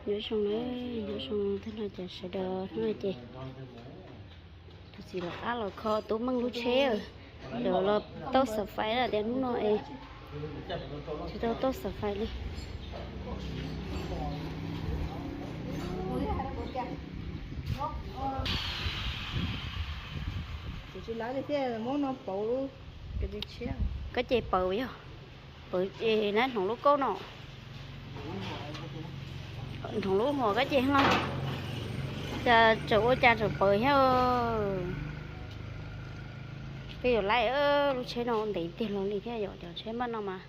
Nyob zoo na, nyob zoo tag no ces sawv daws hnub no ces tus txiv los qab los kho tub Meej lub tsheb, lawv los tauj xav fais lawm tias hnub no es tsis tau tauj xav fais li. Koj ces pawv yog, pawv na hloov lub kauj no. Hloov lub hos koj ces no, cas tseem ua cas tseem pawv thiab. Peb yuav laij lub tsheb no ntev tiag los li thiab yom, cov tsheb maj no mas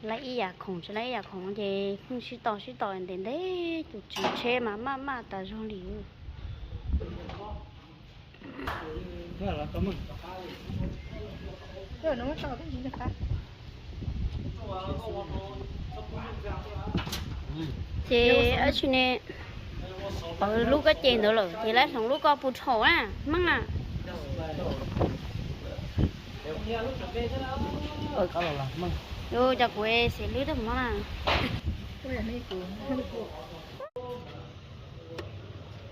laij ib yam khoom tsis laij ib yam khoom ces pheej sib tos sib tos ntev ntev, tus tswv tsheb mas maj maj tas zog li. Ces ab tsi ne, pawv lub koj ces ntawd lawm ces lawv hloov lub koj puas dhau na Meej na. Yuav cov kuv xev lwb rau hmo na.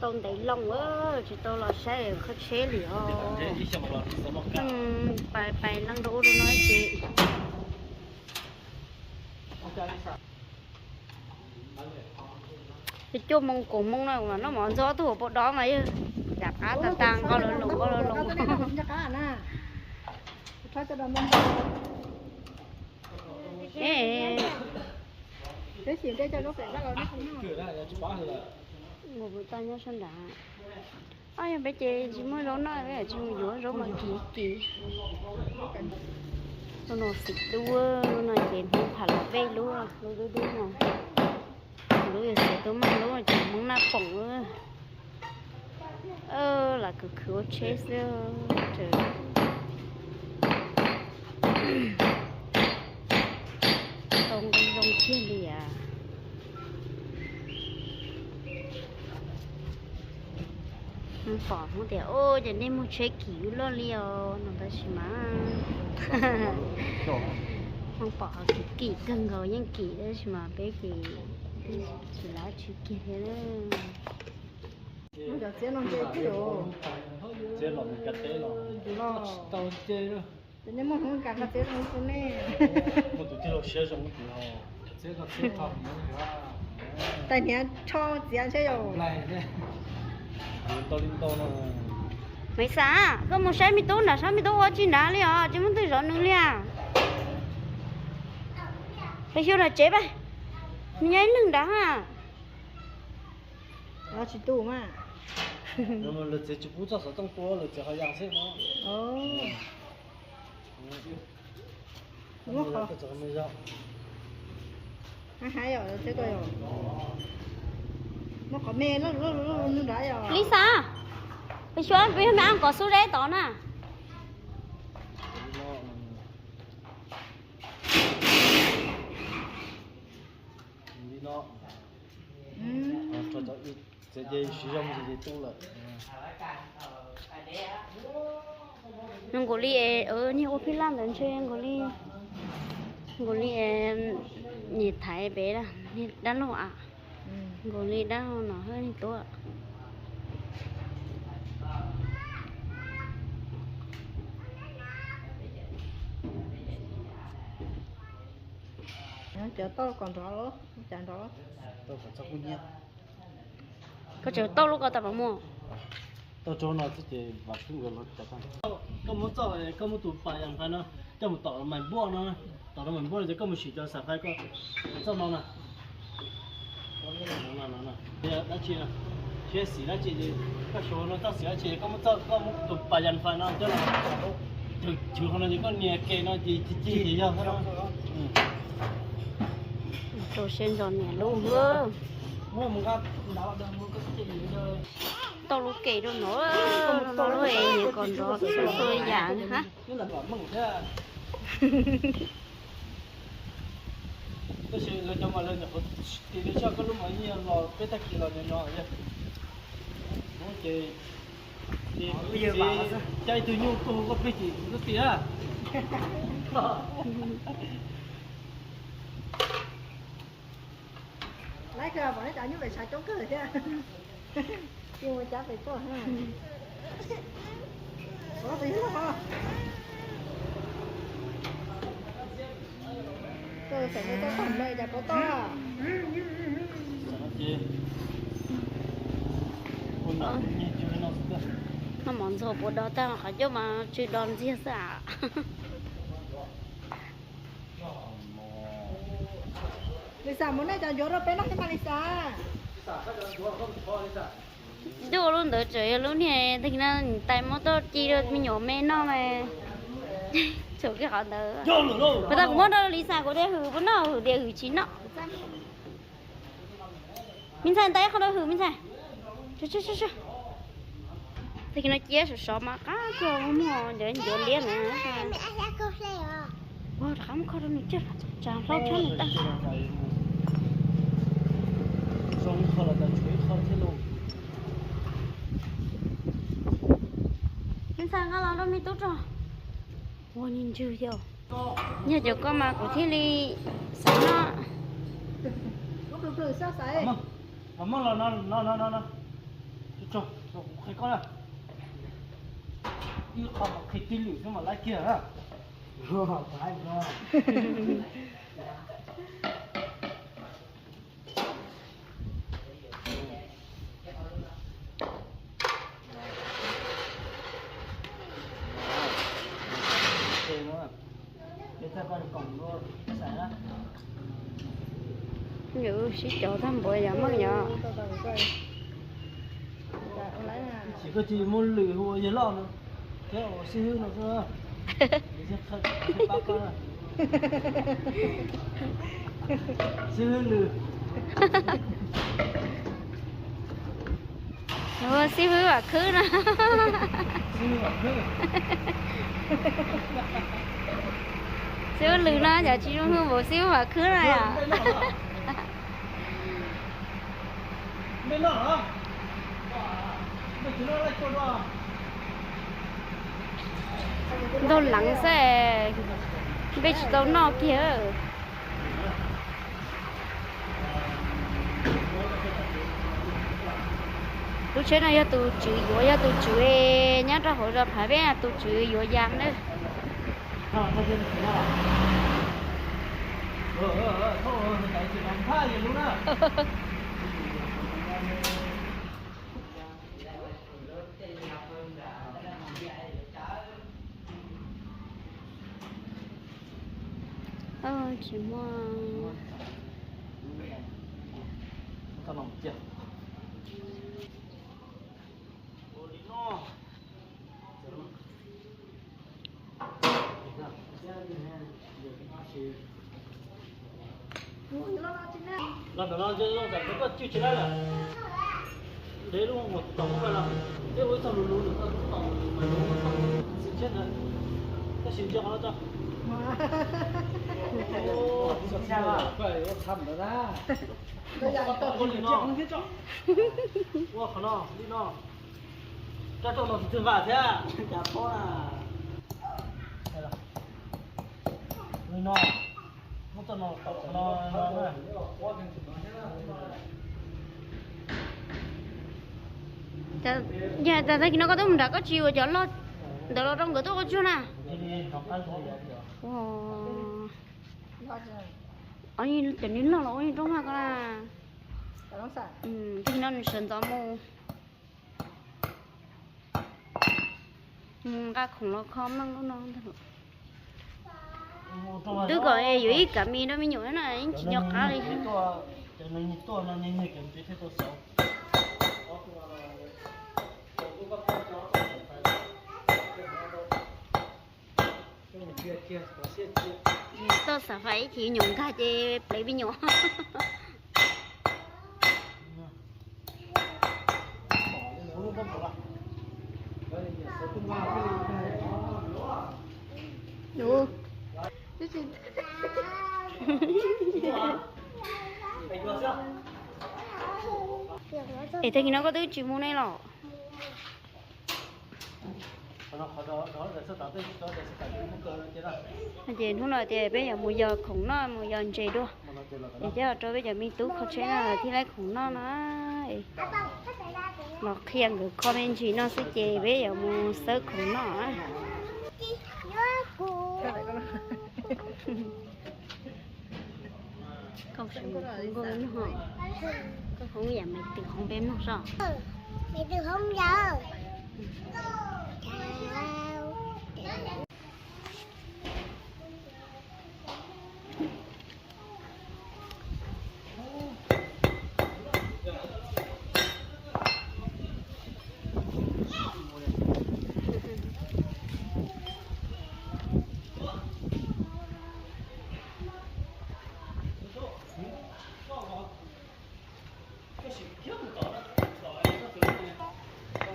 Tau ntev loo, tsis tau los saib qhov tsheb li os. Pais pais leej rau ub rau no ces cuaj moo kaum moo no mas noj mov ntxov tuaj pau dov mas yog rov qab tas tas nqo lawv los nqo lawv los. Mus pus toj nyob sab nrad. Ob yog peb ces tsis muaj zaub noj, tsis mus yuav zaub mas kim kim. Lub no xim dub, lub no ces hnub tham los vej lub, lub dub dub no. Lub yog xim dub mas lub ces Hmoob Naj Poom. Lam khwv khwv ua tsheb xwb. Tau nqi zoo kiag li as. Pom hmoob tias, ub, ces nej muag tsheb kim ub loj li os no tab sis mas, hmoob pom ho kim kim kawg nkaus yeej kim tab sis mas peb ces tsis lav tsheb kiag thiab. Cov txiab no nce tib los, txiab los tsis tau nce. Cov nyob muaj hmoob kas nqa txiab zoo rau nej. Muaj tus tij laug siab zoo tus no. Tais hniav tsho txiav ntshe yom. Maiv Xas, koj mus saib me tub nrad, saib me tub ua tsi nrad li os, tsis muaj twg zov nws li as. Peb xyuas nram tsev pab, nws nyob ib leeg nrad ha. Tsis tu mas. Lawv txiv tsis pub txoj xov tooj tua, lawv txiv ho yas xwb no. Muab qhov, muab qhov me loj loj nrad yom. Li Xas, peb xyuas peb yog me ab kom xub deb tod na. Nws nkaus li, niag ua phij laj ntawd ntshe nkaus li, nkaus li niag thaiv pem, niag dab laug as, nkaus li dab laug no hab niag tuab. Cov tauj kom nrov, cas nrov. Koj tseem tauj lub ko tas mas muaj. Tauj tsob no xwb ces vam khwb nkawd los cas tag. Koj muab txoj, koj muab tus pas yas fais no coj mus tom mais npuaj no, tom mais npuaj no ces koj mus sim cov xas fais ko, txoj no na. Dab tsi, siab xim dab tsi, koj xyuas no txoj xim dab tsi, koj muab txoj, koj muab tus pas yas fais no coj los chwv qhov no ces koj nias ke no ces cig ces yog. Rau siab ntso nias lub. Tauj lub ke rau no, no lub es kom nrov txhua yam na. Tab sis lawv cov mas lawv nyuam qhuav tis li soj koj lub mas yeej los peb tag kis los nyob no. Ces caij ib tug nyuj tuaj hu koj plig ces koj tis na. Laib kawg, pom nej cov nyuj pem tshav coob kawg thiab. Tsis mus cab pem tuaj. Ov, tus yog loj. Tus xeem no tau tag npaum cas puas tau? Noj mov ntxuag puas do tag, qhov ncauj mas tsw do ntxiag xwb as. Lisa, muab nej cov ncuav rau peb noj thiab mas Lisa. Ntuj, lub ntawd tseem yog lub niag tag kis no tais muab tuaj ci rau me nyuam me noj mas. Tshuav kiag qhov ntawd. Puas tau kuv muab rau Lisa, kuv tias hwm puas noj, hwm tias hwm tsis noj. Me ntxhais, ntais qhov rau hwm me ntxhais. Tag kis no cia sov sov mas qab kawg, muaj ncuav liab na. Ua rov qab mus kho rau nws, tsam hlau tshab nws tag. Me ntxhais, nqa los rau me tub tso. Ua ni ntswg yog. Yog cov ko mas kuv thiaj li xav noj. Los muab los no no no no. Kuv qhia koj na. Ib qho mas qhia tib lwm xwb mas laib kiag na. Yus sib cov tag npaum yog meej yom. Tab sis koj cia li muab lwm hu ua yawg loj no thiab ua xib hwb no xwb. Xib hwb lwm. Hu xib hwb Vam Khwb no. Xib hwb lwm no cas tsis zoo hu npaum xib hwb Vam Khwb na yom. Ntaug leev xwb, npej tsis tau noj kiag. Lub tsheb no yog tus tswv yuav, yog tus tswv nyob rau hauv zos Phav Peb, tus tswv yuav yas na. Tsis muaj. Los ntawm no zoo tam koj cwj tsis laib lawm. Ntev lub mus tom koj lawm, tej ua ib txog lus lus nws tau tom mas lus txog xwm tsheb ntawd, tab sis ntsia qhov no tso. Ua qhov no li no, rab rooj no tus twg nqa thiab? Cas pob na. Li no, muab txoj no tau qhov no no na. Yog tas tag kis no koj twb mus nram koj tsis yuav cov loj ntawd los rau nkawd tuaj ua tsuag na. Cov nws loj los ua roob maj ko na. Tag kis no nws sawv ntxov mus. Mus nqa khoom los kho mloog lub no ntag. Twb kom yuav ib kav mis rau me nyuam na, yeej tsis nco qab li. Txoj xav fais ib chim nyuam nkag ces plev me nyuam. Es tag kis no koj twb tsis mus ne los? Ces hnub no tias peb yuav mus yos khoom noj mus yos ntses dua, es coj rau peb cov me tub kho tsheb no thiaj li khoom noj no. Los qhia nkawd kho me ntsis no xwb ces peb yuav mus xawb khoom noj. Koj hoob yam me twm hoob peb mloog soj. Me twm hoob yam.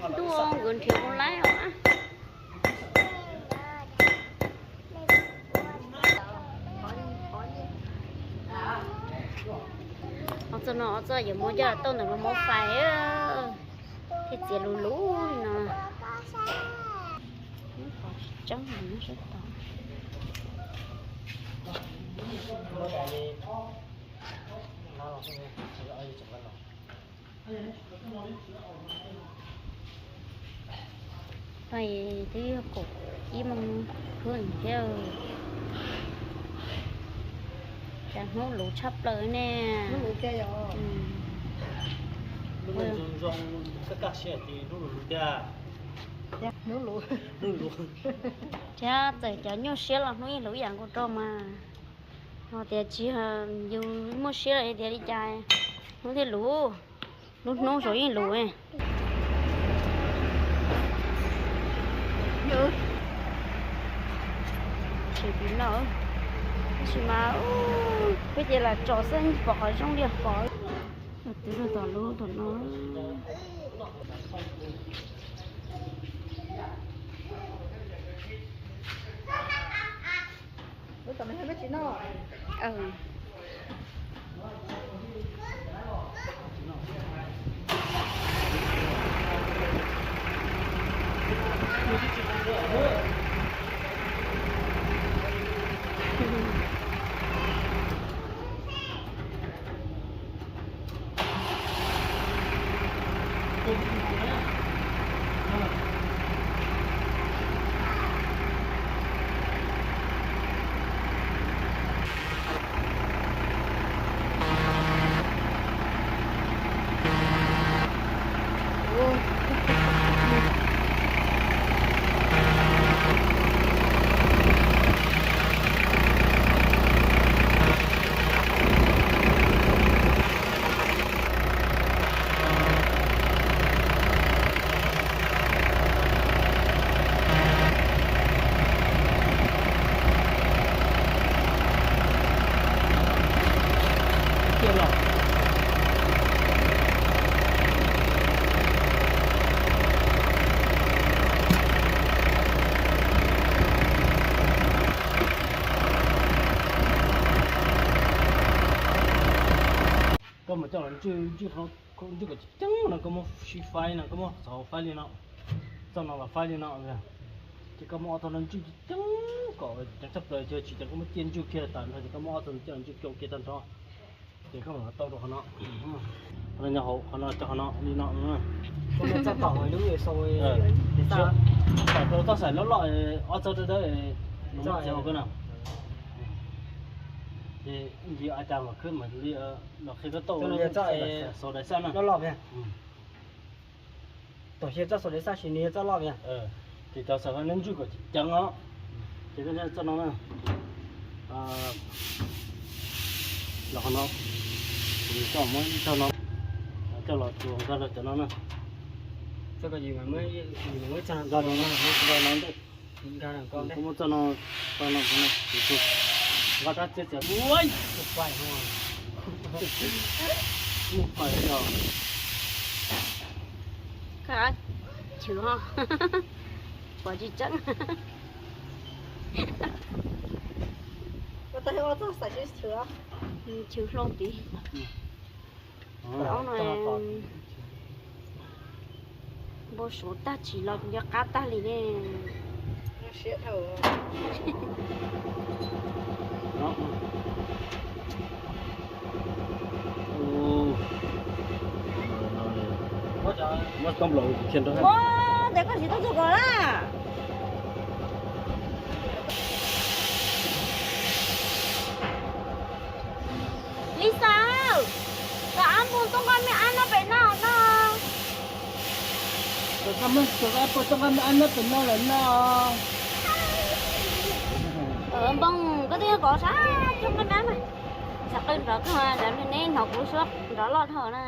Ntuj, nkawd nrhiav mus laib os. Ob txoj no ob txoj yuav muab coj tauj ntawm no muab fais thiaj txiav lus lus li no. Tseeb, sab tod. Twb yog kaum ib moos thiab. Cas hnub luv tshaj plaws ne. Thiab txawm cov nyuaj siab los hnub ib luv ib yam nkaus rau mas. Ho tias tsis yus muaj siab los tias li cas hnub thiaj luv, lub hnub saum yeej luv. Tsis pib noj, tab sis mas peb ces lam tsom xwb pom qhov zoo li pom. Twb rau tom lub tom no. Koj mus coj los ntswj, ntswj, ntswj kom ceev ceev no, koj muab sib faib no, koj muab txhos faib li no, txoj no los faib li no, ces koj muab ob txoj no ntswj ceev ceev kom ceev tshaj plaws, tsis tas koj muab ciaj ntswj kiag tas nrho ces koj muab ob txoj no coj los ntswj kiag tag nrho, ces koj mam tau rau qhov no. Qhov no nyob hauv, qhov no coj qhov no li no. Tau txoj xaim loj loj, ob txoj dawb dawb, no txiav hauv koj na. Ces nci a cas mas khwb mas li los qhia koj tau xauv daim xaj na. Tom xyov txoj xauv daim xaj sis nws yog txoj loj tiag. Ces cov xauv no ntswj kom ceev os. Ces koj txoj no na, los qhov no, koj muab ib txoj no coj los tsuas nkag rau cov no na. Nkag rau no, nkag rau no ntej. Koj muab txoj no, txoj no, nkag rab txiab txiav. Ua, mus pais os. Chwv ho, pom tsis tseeb. Chwv hlau tid. Ua suav tag tsis los nco qab tag li ne. Ua ntawd koj tsis tau txog kos na. Lisa, koj ab mus tuaj nqa me ab no pem no no. Koj ab puas tuaj nqa me ab no pem no lawm no? Npoo, koj twb yog kov sab tuaj nqa me ab mas. Xav qw nrov kawg, nrov neb hnov kuv suab nrov loj dhau na.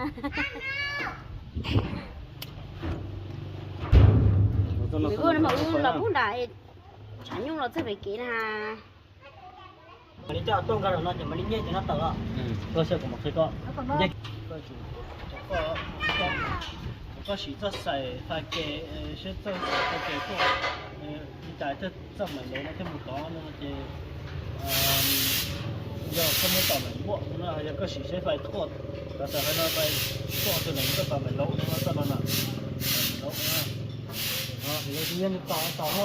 Nws kuj mas u los pub nram tshav nyuj los txog pem kev na. Mam li coj tuaj nqa los no ces mam li nyiag ces no tawm os. Koj xyaum kuv mam qhia koj. Koj siv txoj xaim fais ke, siv txoj xaim fais ke tuaj, li cas thiaj txoj maim lauv no thiaj mus tod no ces yog koj muab tom maim npuaj no, yog koj siv xaim fais tuaj, txav xaim fais no fais tuaj tus neeg koj tom maim lauv no, txoj no na, maim lauv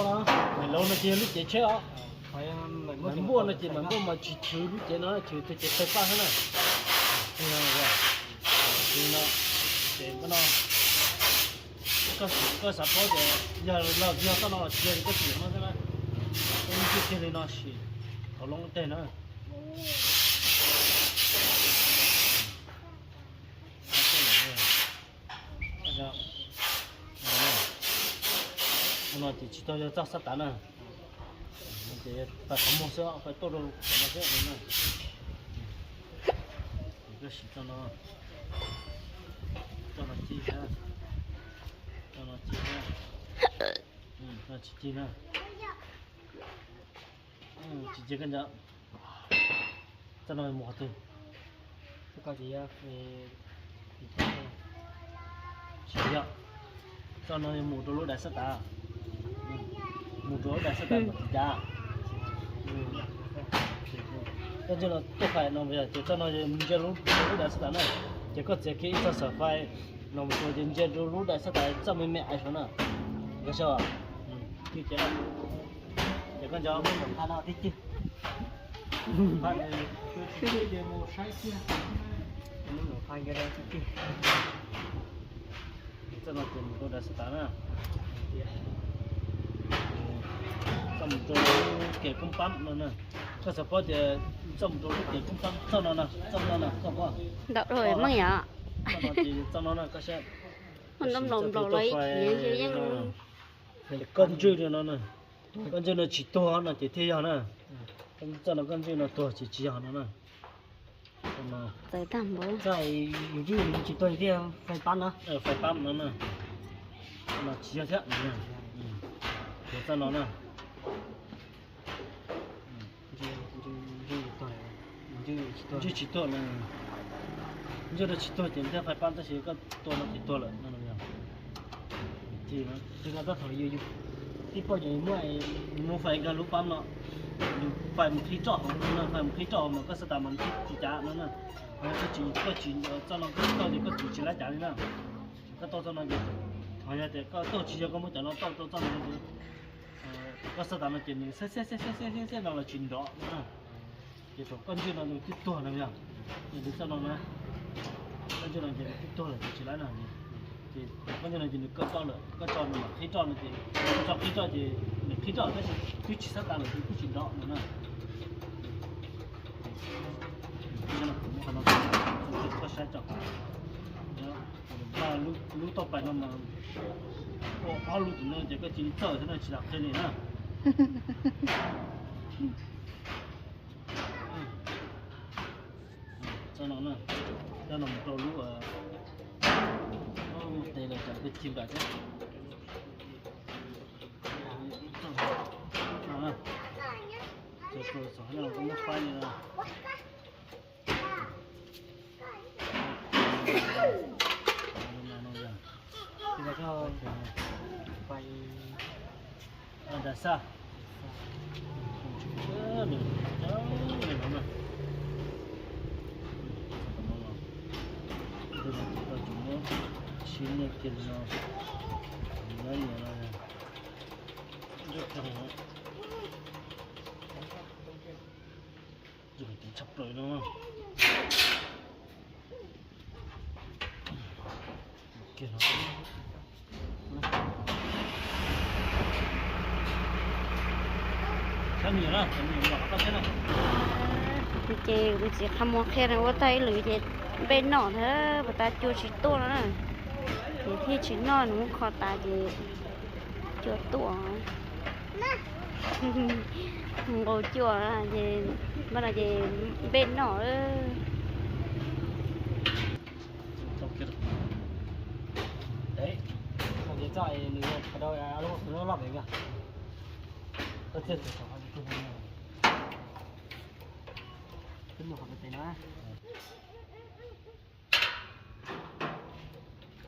no. Maim lauv no ces yog lub cev tsheb os. Maim npuaj no ces maim npuaj mas tsis chwv lub cev no, chwv tus cev fais paj xwb na. Ces no, koj xav paub tias yog los yog txoj no los tsis yog, koj sim no xwb na. Koj yeej tsis kiag li no sim hauv loo teg na. No ces tsis tau yog txoj sab tav na. Ces fais qhov muag xwb, fais tuaj rau qhov no xwb na. Koj siv txoj no, txoj no ci, txoj no ci, tsis ci na. Tsis ci koj nco. Txoj no mus qhov twg? Tsis yog, txoj no mus rau lub daim xab tav, mus rau lub daim xab tav mas tsis cav. Koj ntsia no tuaj fais no ces txoj no ntsia rau lub daim xab tav na, ces koj txiav kiag ib txoj xaim fais no mus rau ces ntsia rau lub daim xab tav txoj me me ais saud na. Nkag saib, ces koj nco. Txoj no ces mus rau daim xab tav na. Txoj mus rau lub kem koob pab no na. Koj xav paub tias txoj mus rau lub kem koob pab txoj no na, txoj no na, koj paub. Ntau dhau meej yom. Txoj no ces txoj no na, koj saib. Ntau nplaum nplaum los ib chim yeej. Koj ntswj no na, koj ntswj no tsis tuag no ces thiaj yog na. Txoj no koj ntswj no tuag ces tsis yog no na. Txawm tag npaum. Txoj yus ntswj tsis tuag thiaj fais pab no. Fais pab no na. Txoj no tsis yog thiab. Ces txoj no na. Ntswj tsis tuag na. Ntswj rau tsis tuag ces thiaj fais pab, tab sis koj tua no ces tuag lawm no. Ces no thaum yus tib poj ces muab, muab fais nkag lub pab no, yus fais mus qhib roj hauv no, fais mus qhib roj hauv mas koj xab tav mas tsis cav no na. Koj tsis, koj tsis, txoj no koj tsis tau ces koj tsis, tsis lab cav li na. Koj tau txoj no ces, yog tias koj tau tsis yog koj muab cov no tau rau txoj no ces koj xab tav no ces nws xeb xeb xeb xeb xeb xeb no los tsis nrov no na. Ces thaum koj ntswj no nws twb tuag no yog, nws txoj no na, koj ntswj no ces nws twb tuag lawm ces tsis lab no. Ces koj ntswj no ces nws kaw roj lawm, koj tso nws mam qhib roj no ces, koj tso qhib roj ces nws qhib roj tab sis twb tsis xab tav lawm ces twb tsis nrov no na. Koj saib tso, lub tauj pais no mas ua ob lub tim no ces koj cia li txawj xwb na, tsis tas qhia li na. Txoj no na, txoj no mus rau lub, lub tes lawm tsam koj ci npam thiab. Txoj no, txoj no koj muab faib li no. Daim xab. Siv kiag li no. Nyob nyias no, nyob tag no, zoo tshaj plaws no. Ces kuv txiv qha muag qhia ua tag ib lwm ces npej noj thiab, puas tas cua tsis tuaj no na. Ces thiaj tsis noj, nws muab kho tas ces cua tuaj. Nqus cua ces, npaj no ces npej noj.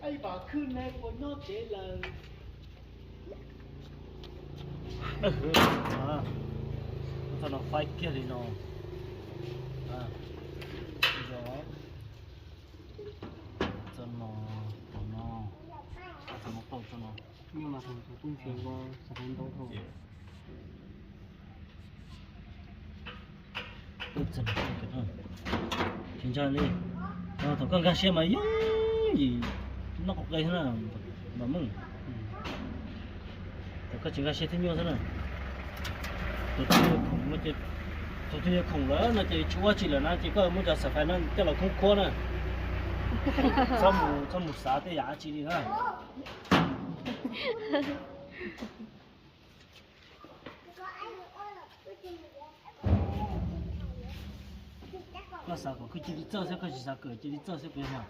Ib pom khwj ne puas nyob tsev lawm. Txoj no faib kiag li no. Txoj no, txoj no, txoj no, txoj no. Tsis ntshai li. Thaum koj nkag siab mas yooj yim noj qau qe xwb na, Vam Meej. Thaum koj tsis nkag siab thiab nyuaj xwb na. Thaum twg yog khoom lawm no ces tsis ua tsi lawm na ces koj muab cov xav fais no coj los khoob khuab na. Txhob mus xav tej yam dab tsi li na. Koj xav kom koj cia li txawj xwb, koj tsis xav kawm cia li txawj xwb puas yog?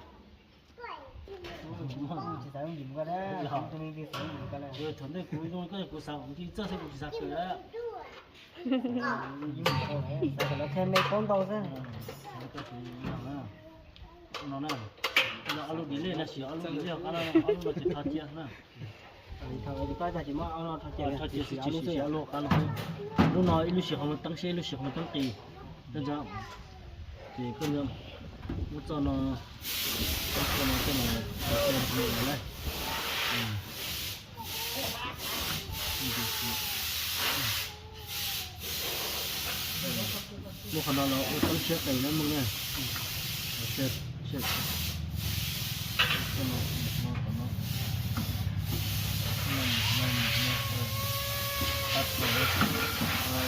Thaum ntej kuv zoo koj, kuv xav kom cia li txawj xwb, kuv tsis xav kawm. Xav kom lawv qhia me paub ntau xwb. No na, ob lub di lej no siv ob lub di lej qab no, ob lub no ces rho cia na. Rho cia xwb, tsis siv ob lub qab no. Lub no ib lub siv qhov muag teeb siab, ib lub siv qhov muag teeb qis. Ces koj muab txoj no, txoj no, txoj no, lub qhov no los ua teeb siab qis na mog na.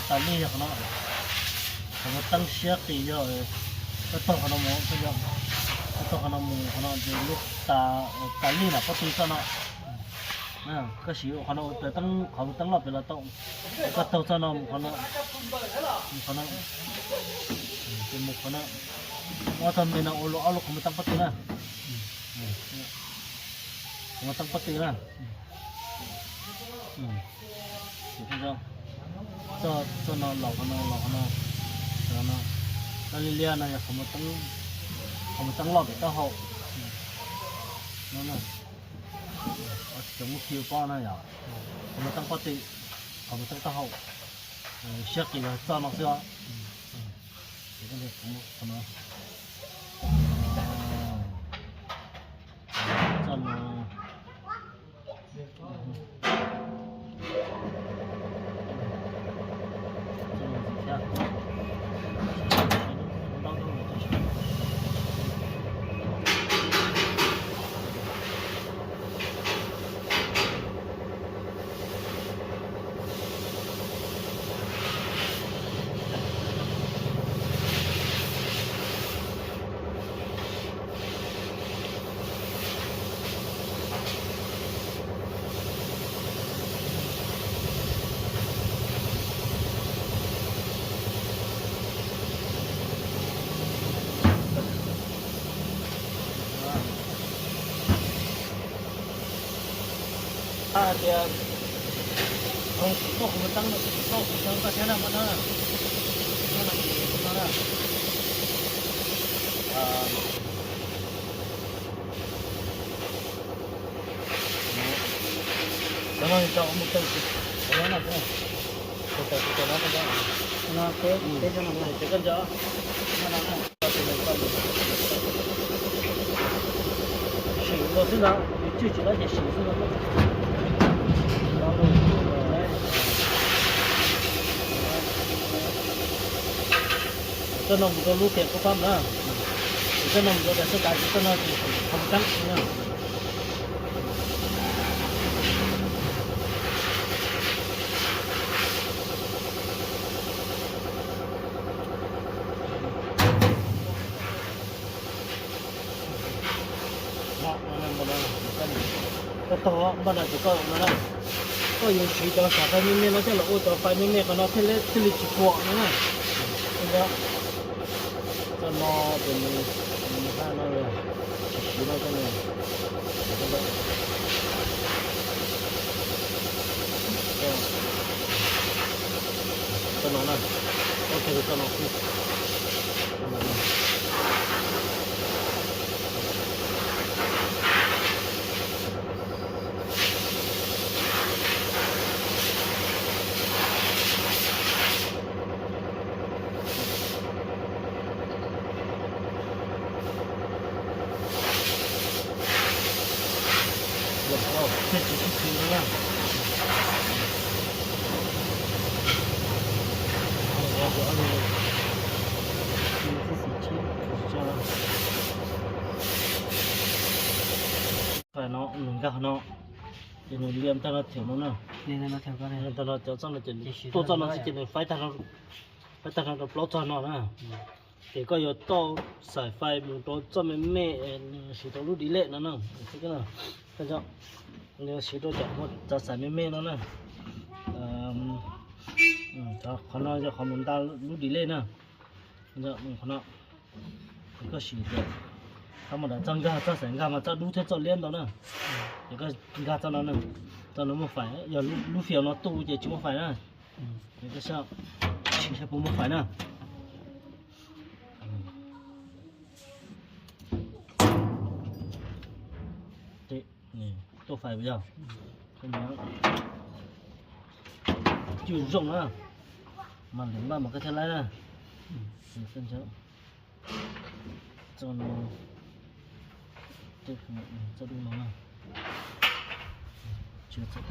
Tas li yog qhov no, qhov muag teeb siab qis yog, koj taug qhov no mus, koj taug qhov no mus qhov no ces lub tas li na pob tw txoj no. Koj siv qhov no ua qhov muag teeb loj pem los tau. Koj taug txoj no mus qhov no, mus qhov no, ces mus qhov no, ob txoj me no ua luaj ob lub qhov muag teeb pob tw na. Qhov muag teeb pob tw na. Txoj no los qhov no, los qhov no, no, li liab no yog qhov muag teeb loj pem taub hau. Cov muaj kiw pob na yog qhov muag teeb pob tw, qhov muag teeb taub hau, siab qis los txoj no xwb os. Txoj no. Tias, tsis tau kuv teeb no, tsis tau kuv teeb koj thiab na, muaj na. Sim ua xwb ntag, yus tswj tsis lawm ces sim xwb ntag. Txoj no mus rau lub tias kub pab na. Txoj no mus rau tias xab tas, txoj no ces qhov mus teeb na. Koj tog npaj no ces koj no na, koj yuav siv cov xaim fais me me no coj los ua cov fais me me qhov no thiaj li tsis puam no na. Txoj no ces nws haj no, siv no coj nws, txoj no na, txoj no xwb. Fais no nws nkag no, ces nws liam tag no thiab no na. Tag no cov txoj no ces tuaj txoj no xwb ces nws faib tag no rau plaub txoj no na. Ces koj yuav toj xaim fais mus rau txoj me me, nws siv rau lub di lej no na. Koj yuav siv rau cov, cov xaim me me no na. Qhov no yog qhov mus nta lub di lej na. Qhov no, koj siv tias, qhov mas dav txoj nkag, txoj xaim nkag mas txoj dub thiab txoj liab ntau na. Ces koj nkag txoj no na, txoj no muaj fais, yog lub fias no tu ces tsis muaj fais na. Ces koj siv saib puas muaj fais na. Tuaj fais yog cwj zoo na, mas lwm npaj mas koj thiaj laib na. Txoj dub no na. Sim xwb.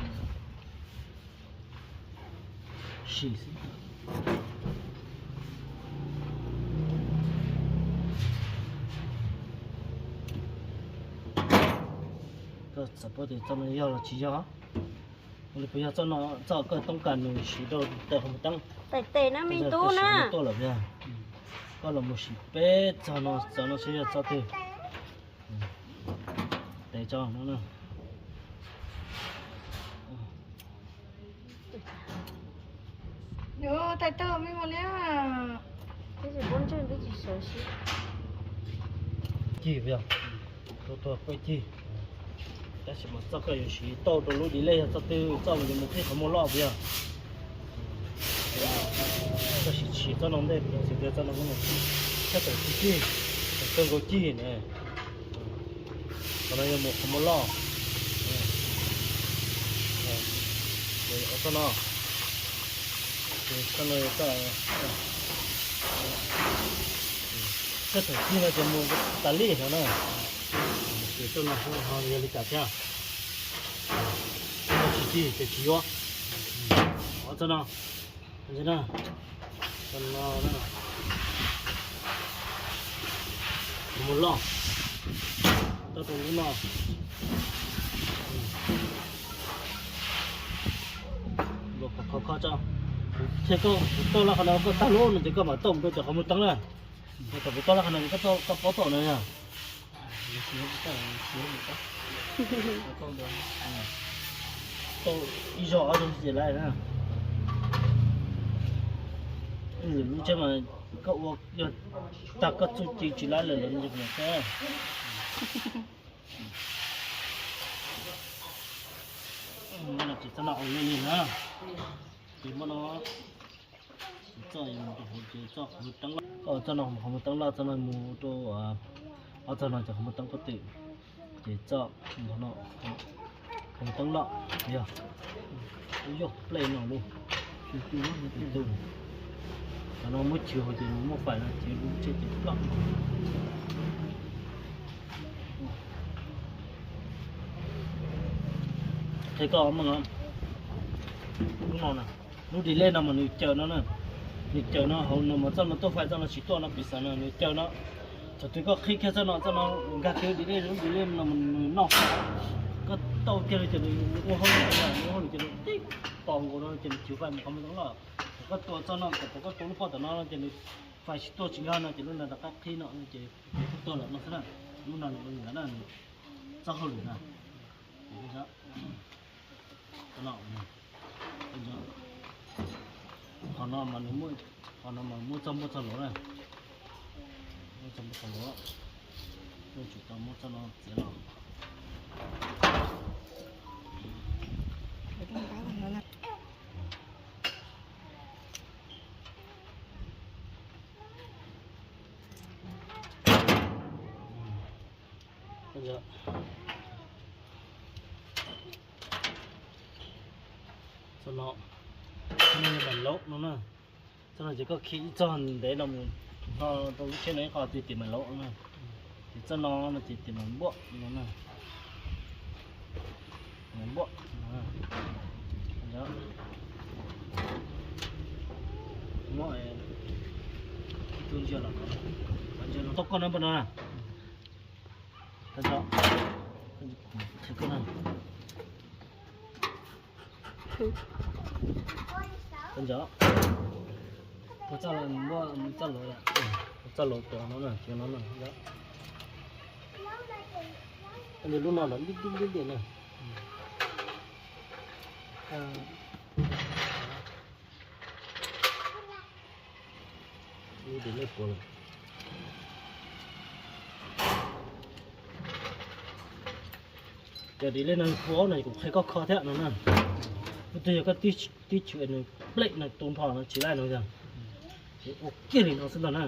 Koj txawm paub tias txoj no yog los tsis yog. Ua li puas yog txoj no, txoj koj toob kas nws siv rau tes qhov mus teeb? Tes tes na me tub na. Tuaj lawm yog koj los mus siv peb txoj no, txoj no seb yog txoj twg. Tes tso no na. Tais tau me mus liab. Cig puas yog? Tuaj tuaj peb cig. Tab sis mas txoj koj yuav siv tauj rau lub di lej yog txoj twg, txoj yuav mus qhib qhov muag loj puas yog? Koj siv tsis txoj no ntej, txoj no, txoj no tawm cig cig, tawm kawg nkaus cig ne. Qhov no yog mus qhov muag loj. Txoj no, txoj no, txoj tawm cig no ces mus tas li no na. Ces txoj no ho yog li cas thiab? Tsis cig ces tsis yuav. Txoj no, txoj no, qhov muag loj, tau rau lub no. Kho kho tso. Thiab koj tauj laj qhov no koj tag lub no ces koj mam tauj mus rau cov qhov muag teeb na. Thaum kuv tauj laj qhov no koj paub tauj no yog. Tauj ib zaug ob zaug ces lawm na. Lub tsheb mas koj ua yog tag koj txuj ci tsis laib lawm los no. Ces txoj no ua li na. Ces muab no, txoj, txoj qhov muag teeb loj, txoj no qhov muag teeb loj, txoj no mus rau ob txoj no ces qhov muag teeb pob tw. Ces txoj no, qhov muag teeb loj yog, yog plej no lub, qhov no muab chwv hauv ces muaj fais no ces lub tsheb ces ploj. Qhia koj mog, lub no na, lub di lej no mas nws caws no na. Nws caws no hauv no mas txoj no tuaj fais, txoj no tsis tuaj no piv xav no nws caws no. Thaum twg koj qhib kiag txoj no, txoj no nkag kiag di lej, lub di lej no nws noj, koj tau kiag li ces nws ua hauj lwm, nws ua hauj lwm ces nws tib pom nkaus no ces nws tsis fais mus qhov me toob loj. Thaum koj tua txoj no, thaum koj tua lub pob tom no ces nws fais tsis tuaj tsis nkag no ces lub no rov qab qhib no ces tuaj lawm no xwb na. Lub no nws ua li ntawd na, nws txoj hauj lwm na. Qhov no mas nws muaj, qhov no mas muaj txoj muaj txoj lov na, muaj txoj muaj txoj lov, yuav tsum tau muab txoj no txiav los. Txoj no, txoj no yog daim laub no na. Txoj no ces koj khi ib txoj ntev no mus, no rau lub tsheb no ib qho ces tias daim laub na. Ces txoj no no ces tias daim npuaj no na. Daim npuaj. Muab ib tug ntsia los, ntsia los tau koj no npaj no na. Koj ntsia, koj ntsia, txoj laus, txoj laus tuav no na, tuav no na. Koj ntsia lub no los ntij ntij ntij na. Lub di lej puav lawm. Cov di lej no puav no kuv qhia koj kho thiab no na. Lub twg yog koj tib chwv nws plem no tu nrho no tsis laij no yog, ces ua kiag li no xwb ntag na.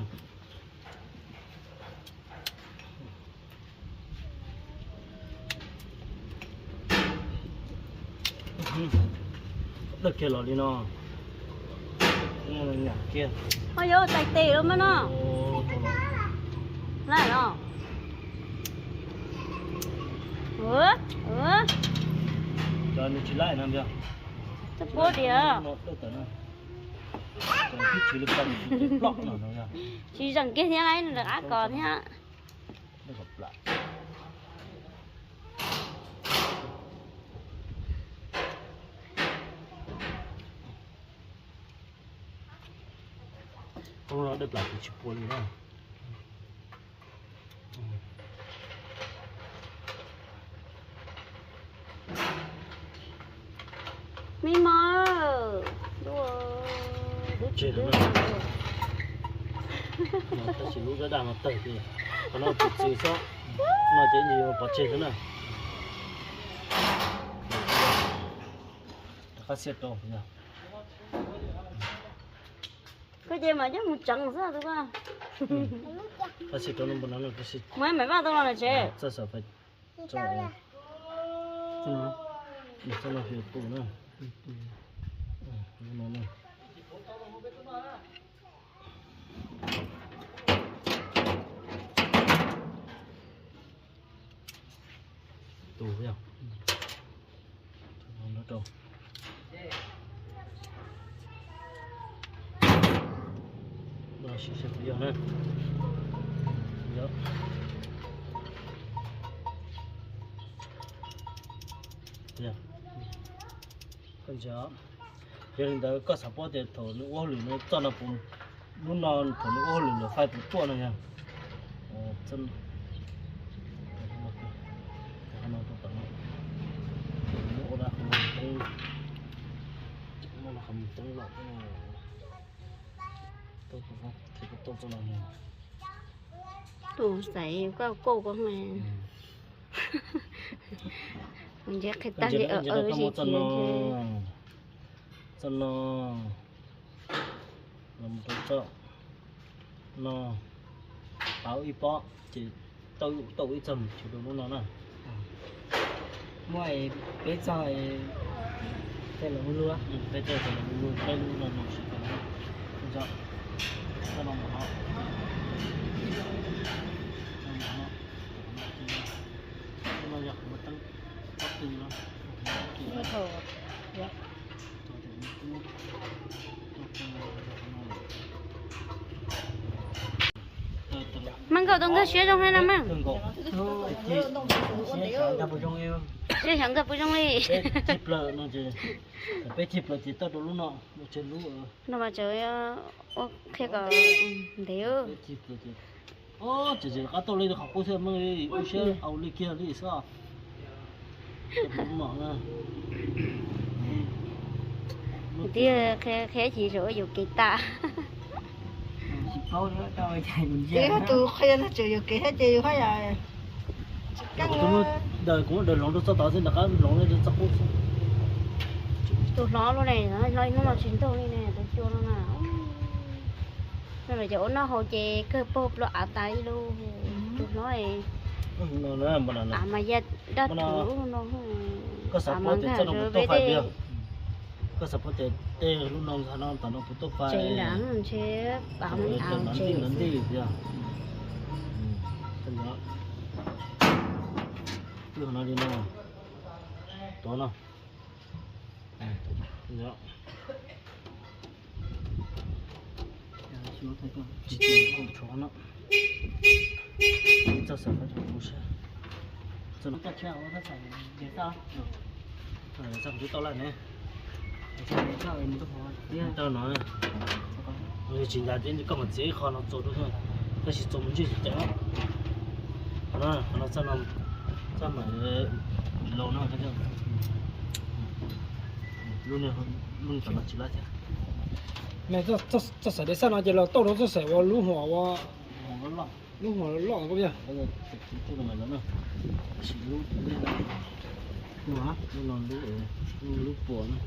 Dawj kiag los li no. Nyam kiag. Ho yuav tais tes los mas no. Laj los. Cov nws tsis laij no ntiag. Cov puab diam. Tsis zeem kiag thiab, lawv qab kos thiab. Dawj plas tsis pua li na. Me mos, tseg tab sis lub dab daj no tawg tiag, qhov no txwv txwv xwb, no ces nws yuav pov tseg xwb na. Rov qab xiab rau. Koj ces mas coj mus tseev xwb tus koj. Qab xiab rau no npua no, muab maiv vaj tau los na tsev. Txoj xav fais, txoj no, txoj no fiav tus na. Tus yog rau. Siv seb puas yog na. Yog. Yog. Koj ntsia, yog li ntawd koj xav paub tias thaum nws ua hauj lwm no txoj no puas, lub no thaum nws ua hauj lwm lawm fais puas tuaj no yog. Tus xaiv koj kauj koj, kuv ntsia qhia tag li, txoj no, los mus rau txoj no, pauv ib pob ces tau ib txog mus tshwv rau lub no na. Muaj peb txog tej los lub, peb txog tej los lub, peb lub no no siv tau na. Txoj no mus no, no yog qhov muag teeb pob tw no. Nkauj tus nkag siab zoo li no mas. Siab xyov nkag puas zoo li. Peb cig plaws ces tau rau lub no, tseg lub no mas tseem ua qhia kom ntev. Ces qab tau li qhov qub thiab, muaj ib siab au li kiag li xwb. Twb qhia ces zaum ua yuam kev tas. Twb tus qhia no tseem yuam kev thiab ces yus haj yam tsis keej. Daws kuv daws hloov rau txoj tod xwb, nram qab hloov rau txoj qub xwb. Tus hloov lub ne, hloov ib hnub no tsis ntuj li ne, tus cua no na. No ces ua noj haus ces kawg paug plua av tas li lub. Tus hloov av mas ya dab tug no. Koj xav paub tias txoj no puas tuaj fais tiag. Koj xav paub tias tej lub no nkag no tom no puas tuaj fais. Tsev nrad ntshe av ntij ntij tiag. Twb no li no, tod no. Tsis tshuav no. Txoj xav qhov tseem kuv sab. Txoj kuv twb tau lawm ne. Tau no. Tsis ncav, koj mam txiav ib qho no txuas rau, tab sis txuas mus ntsej tsis ceev. Qhov no, qhov no txoj no, txoj mam laus no. Lub, lub tom no tsis lab thiab. Txoj xaim dev xaj no ces los tauj rau txoj xaim uas lub huam, lub huam loj koj yog. Lub puas no.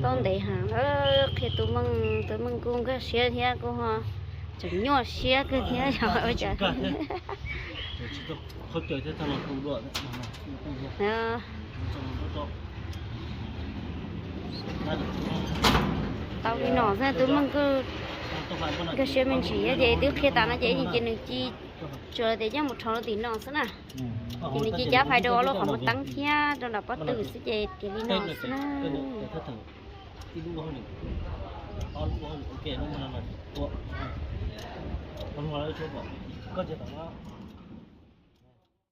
Tau ntev heev, qhia tus meej, tus meej kuj nkag siab thiab kuj ho tseem nyuaj siab kawg thiab yog ua cas. Tau li no xwb, tus meej kuj nkag siab me ntsis ces twb qhia tas no ces ces nws ci tsuas tias coj mus rho rau tim no xwb na. Ces nws ci cab fais rau lub qhov muag teeb thiab rau nram pob tw xwb ces tias li no xwb na.